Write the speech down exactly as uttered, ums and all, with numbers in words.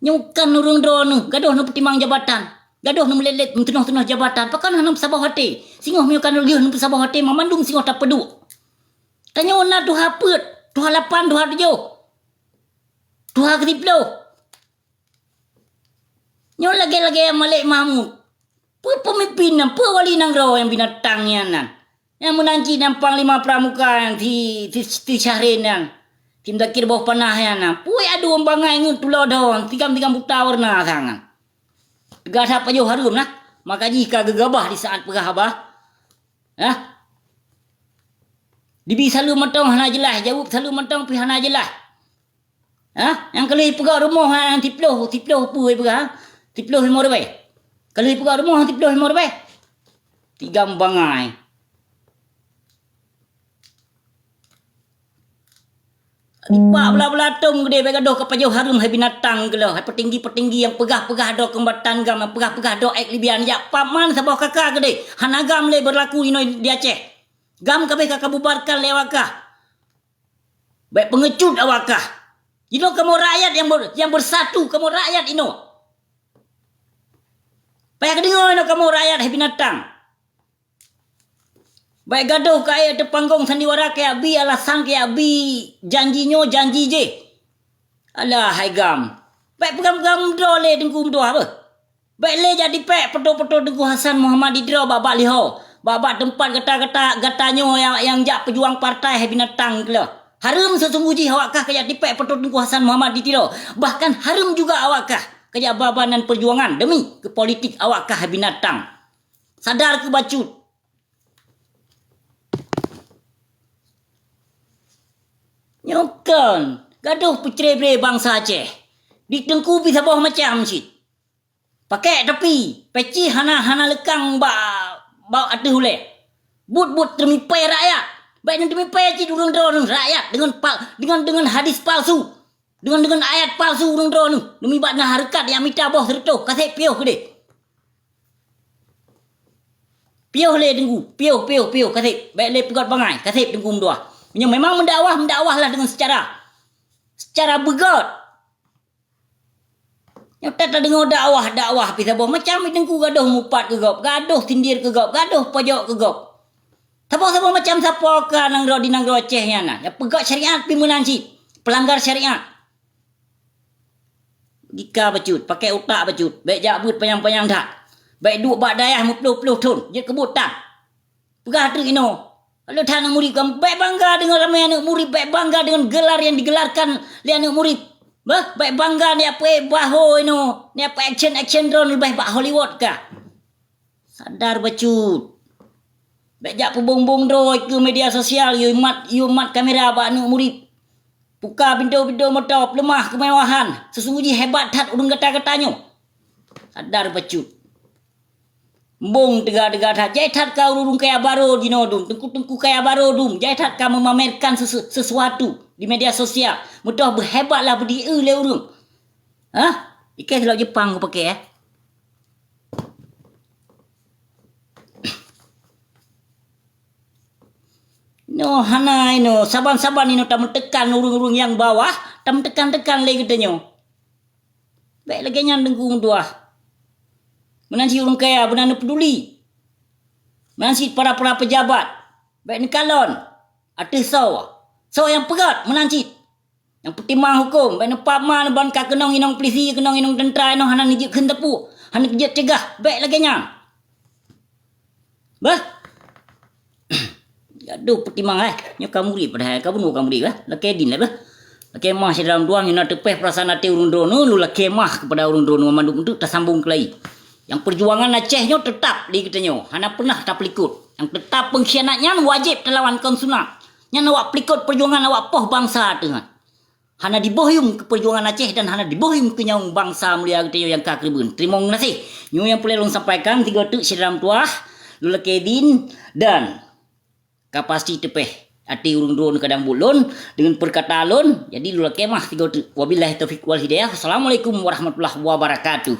Nyoe kan ureuëng droeneuh, gadoh neupeutimang jabatan, gadoh neumeulet-let meutunoh-tunoh jabatan, pakon hana meusaboh até? Singoh meunyoe ka lheueh neupeusaboh até, mamandum singoh tapeuduek. Tanyoe na tuha peuet, tuha lapan, tuha tujoh, tuha keusiploh. Nyoe lagée-lagée Malik Mahmud. Peue peumimpin nyan, peue wali nanggroe nyang binatang nyan nan? Nyang meunan cit nyang panglima pramuka nyan, si, si, si Syahrin nyan, si Muzakir boh panah nyan nan. Peue adueng bangai ngon tulo dong, tigam-tigam buta warna sangat. Teuga that pajoh hareuem nah, maka jih ka geugabah di saat peugah haba. Nah. Dibi saleuem mantong hana jeulaih, jaweueb saleuem mantong pih hana jeulaih. Hah? Nyang ka lheueh peugah rumoh, ha, nyang siploh, siploh peue peugah, ha? Siploh limong ribèe. Ka lheueh peugah rumoh siploh limong ribèe. Tigam bangai. Dipak bela-bela tom geude, bèk gadoh ka pajoh hareuem hai binatang keuleuh, hai peutinggi-peutinggi nyang peugah-peugah droe keumbatan GAM, nyang peugah-peugah droe ék Libyan, jak paman saboh kaka geude. Hana GAM lé beurlaku inoe di Aceh. GAM ka abéh ka kabubarkan lé awak kah. Bèk peungeucut awak kah. Jinoe kamoe rakyat nyang ber-, nyang beusatu, kamoe rakyat inoe. Payah geudeungoe inoe kamoe rakyat hai binatang. Bèk gadoh kajak teupanggong sandiwara, kajak bi alasan, kajak bi janji nyoe, janji jéh. Alah hai GAM. Bèk peugah-peugah meudroe lé Teungku meutuah beuh. Bèk lé jak tipèk peuto-peuto Teungku Hasan Muhammad di droe bak-bak liho, bak-bak teumpat gata-gata, gata nyoe nyang, nyang jak peujuang partai hai binatang keuleuh. Hareuem seusunggoh jih awak kah kajak tipèk peuto Teungku Hasan Muhammad di droe. Bahkan hareuem juga awak kah kajak ba-ba nan peujuangan demi keu politik awak kah hai binatang. Sadar keu bacut. Nyoe kon gadoh peucré-bré bansa Aceh. Di Teungku pih saboh macam cit. Pakèk tapi, peci hana, hana leukang bak, bak ateueh ulèe. Buet-buet teumipèe rakyat. Bèk neuteumipèe cit ureueng droeneuh rakyat deungon pal-, deungon, deungon hadis palsu. Deungon, deungon ayat palsu ureueng droeneuh. Demi bak na hareukat nyang mita boh sireutôh, kaseb piôh keudeh. Piôh lé Teungku, piôh, piôh, piôh, kaseb. Bèk lé peugöt bangai, kaseb Teungku meutuah. Meunyoe memang meudakwah, meudakwahlah deungon seucara, seucara beugöt. Nyoe that tadeungoe dakwah, dakwah pih saboh macam, Teungku gadoh mupat keu gob, gadoh sindir keu gob, gadoh pojok keu gob. Saboh-saboh macam sapo ka nanggroe di nanggroe Aceh nyan na, nyang peugöt syariat pih meunan cit, peulanggar syariat. Logika bacut, pakai utak bacut, bèk jak beuet panyang-panyang that. Bèk duek bak dayah meuploh-ploh thon, jeuet keu buet tan. Peugah treuk inoe, ka lheueh that aneuk murit, bèk bangga deungon ramè aneuk murit, bèk bangga deungon gelar nyang digelarkan lé aneuk murit. Beuh, bèk bangga nyan peuék baho inoe, nyan peuék action-action droeneuh leubeh bak Hollywood kah. Sadar bacut. Bèk jak peubong-bong droe keu media sosial, yue mat, yue mat kamera bak aneuk murit. Puka pintoe-pintoe moto, peuleumah keumewahan. Seusunggoh jih hebat that ureueng gata-gata nyoe. Sadar bacut. Embong teuga-teuga that. Jai that ka ureueng kaya barô jinoe dum, teungku-teungku kaya barô dum. Jai that ka meumamerkan sesu-, sesuatu di media sosial. Meutoh beuhebatlah beudieu lé ureueng. Hah? Ikei silop Jepang kupake, eh? Nyoe hana inoe, saban-saban inoe tameuteukan ureueng-ureueng nyang bawah, tameuteukan-teukan lé geutanyoe. Bèk lagèe nyan Teungku meutuah. Meunan cit ureueng kaya, beuna neupeuduli. Meunan cit para-para peujabat, bèk neukalon ateueh soe. Soe nyang peugöt, meunan cit. Nyang peutimang hukôm, bèk neupap ma neuban ka keunong inong pulisi, keunong inong teuntra, inong hana neujeuet kheun teupeu, hana neujeuet cegah, bèk lagèe nyan. Bah. Gadoh peutimang, eh. Nyoe ka murit padahai, ka bunoe ka murit, bah. Lakèe din lah, bah. Lakèe mah syedara meutuah, nyoe na teupeh peurasaan até ureueng droeneuh, lôn lakèe mah keupada ureueng droeneuh mandum, untuk tasambong keulai. Nyang peujuangan Aceh nyoe teutap di geutanyoe, hana peunah tapeulikot. Nyang teutap peungkhianat nyan wajéb talawan, kon sunat. Nyan awak peulikot peujuangan awak poh bansa teuh nyan. Hana diboh yuem keu peujuangan Aceh dan hana diboh yuem keu nyawöng bansa mulia geutanyoe nyang ka keureubeuen. Teurimong gaséh. Nyoe nyang peureulèe lôn sampaikan, sigoe teuk syedara meutuah, lôn lakèe idin dan ka pasti teupeh até ureueng droeneuh kadang buet lôn deungon peurkataan lôn, jadi lôn lakèe mah sigoe teuk. Wabillahi taufiq wal hidayah. Assalamualaikum warahmatullahi wabarakatuh.